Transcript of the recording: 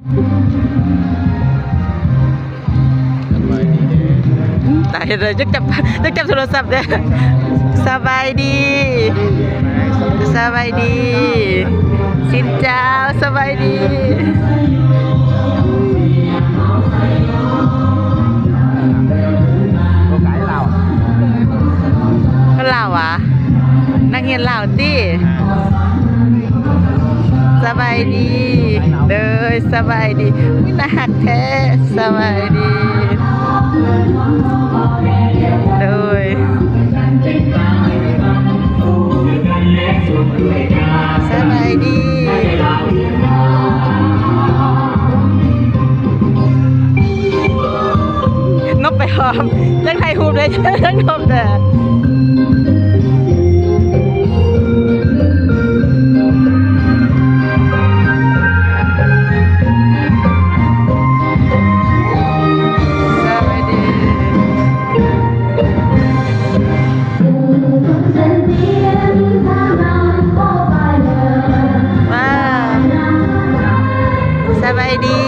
ຕາຍເລີຍ ຈັກຈັບ ຈັກຈັບໂທລະສັບເດີ້. ສະບາຍດີ ສະບາຍດີ ຊິນເຈົ້າ ສະບາຍດີ. ຄົນລາວຫວາ? ນັກຮຽນລາວຕິ? ສະບາຍດີ ເດີ ສະບາຍດີ. ອຸ້ຍ ໜ້າຮັກແທ້. ສະບາຍດີ ໂດຍ ສະບາຍດີ. ນົບໄປພ້ອມ ຍັງຖ່າຍຮູບເດ້ ຍັງນົບເດ້. ສະບາຍດີ ວ້າ ສະບາຍດີ.